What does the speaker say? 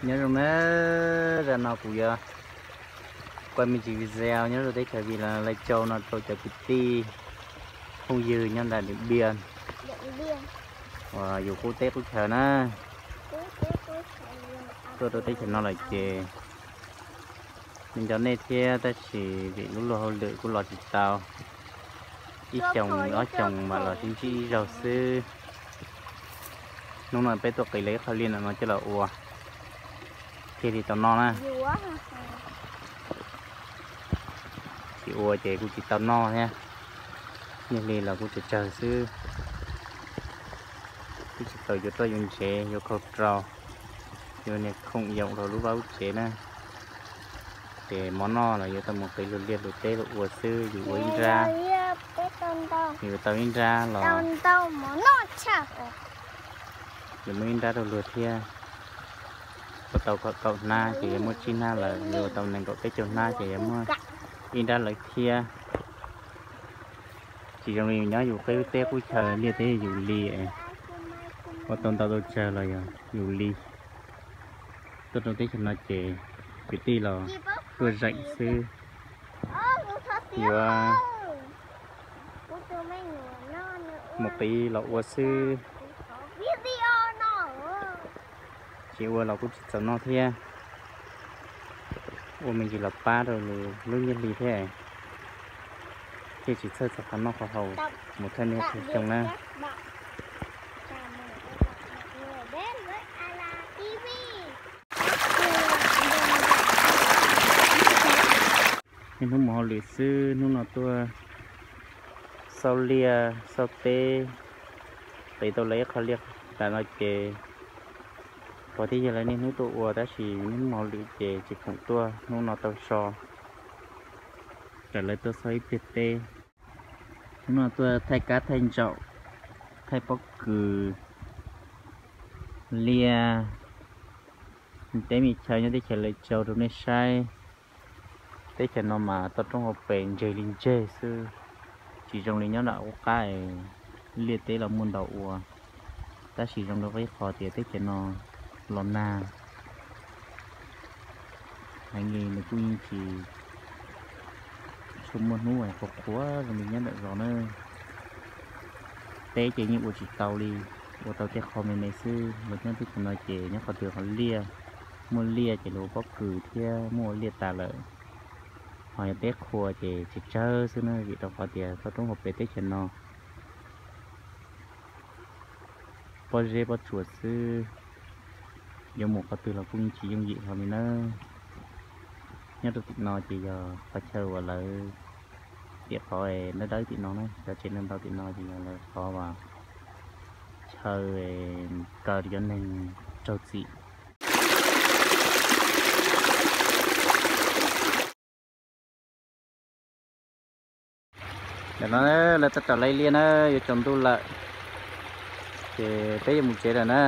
Nyob zoo na, zaj no kuv yuav kuaj me ntsis video nyob rau teb chaws Vim Laj Tsau no rau cov kwv tij phooj ywg nyob nram Điện Biên uas yus qub teb qub chaws na. Tuaj rau teb chaws no lawm ces me nco nej thiab, tab sis vim lub luag hauj lwm kuj los tsis tau, ib xyoos ob xyoos mam los sib ntsib ib zaug xwb. Hnub no peb tuaj qiv lawv ib qho liaj no coj los ua thiaj li tau noj na. Tsis ua ces kuj tsis tau noj thiab. Nyiaj hli los kuj tsawg tsawg xwb, twb tsis tau yuav roj yuav ntsev, yuav khau rau, yuav niag khoom yoom rau lub vaj lub tsev na. Ces mov noj los yuav tau mus qiv luag liaj luag teb luag ua xwb, yus ua ib nrab, yus tau ib nrab los yuav muaj ib nrab rau luag thiab. Ua tau kaum hnab ces yuav muaj tsib hnab lawm, yus ua tau nees nkaum peb caug hnab ces yuav muaj ib nrab lawm thiab. Tsis zoo li yus nyob yus qub teb qub chaws liaj teb yus li, ua tau ntau tau tsawg los yog yus li. Tuaj rau teb chaws no ces kwv tij los tuaj zeem xwb. Yuav mus qiv los ua xwb, tsis ua los kuj tsis txaus noj thiab. Ua me ntsis los pab rau lub nyiaj hli thiab, thiaj tsis txhawj txog qhov noj qhov haus mus thawj niaj thawj xyoo na. Niaj hnub mus hauj lwm xwb, hnub no tuaj xauj liaj xauj teb, qiv tau lawv ib qho liaj tas no ces pog thiab yawg lawv niaj hnub tuaj ua, tab sis niaj hnub mus hauj lwm ces tsis khoom tuaj, hnub no tau so, raws lawv tuaj xauj ib pliag teb. Hnub no tuaj thaij kab thaij ntsaum, thaij pob kws, liaj, teb me chaw nyob teb chaws Lawv Tsau rau nej saib. Teb chaws no mas toj roob hauv pes ntseg li ntseg xwb, tsis zoo li nyob nram ub qab es liaj teb los muaj ntau ua, tab sis zoo rau qib qhov tias teb chaws no los nag heev li, nws kuj yeej tsis tshua muaj hnub qhuav qhuav zoo li nyob nram zos na. Teb ces yeej ua tsis tau li, ua tau tej qho me me xwb. Los nyob teb chaws no ces nyob qhov twg qhov liaj, muaj liaj ces lawv ua pob kws thiab muaj ua liaj tas lawm. Ho yog teb qhua ces tsawg tsawg xwb na, vim rau qhov tias toj roob hauv pes teb chaws no pob zeb pob tsuas xwb, yuav mus qhov twg los kuj yeej tsis yooj yim hlo li nawb. Nyob rau tim no ces yog qhov chaw uas lawv, tim qhov dawb dawb tim no na, cov tsev ntau ntau tim no ces yog lawv qhov uas chaw kaw cov neeg raug txim. Ntawm no lawv tab tom laij liaj na, yuav tsaus ntuj lawm, ces peb yuav mus tsev lawm na.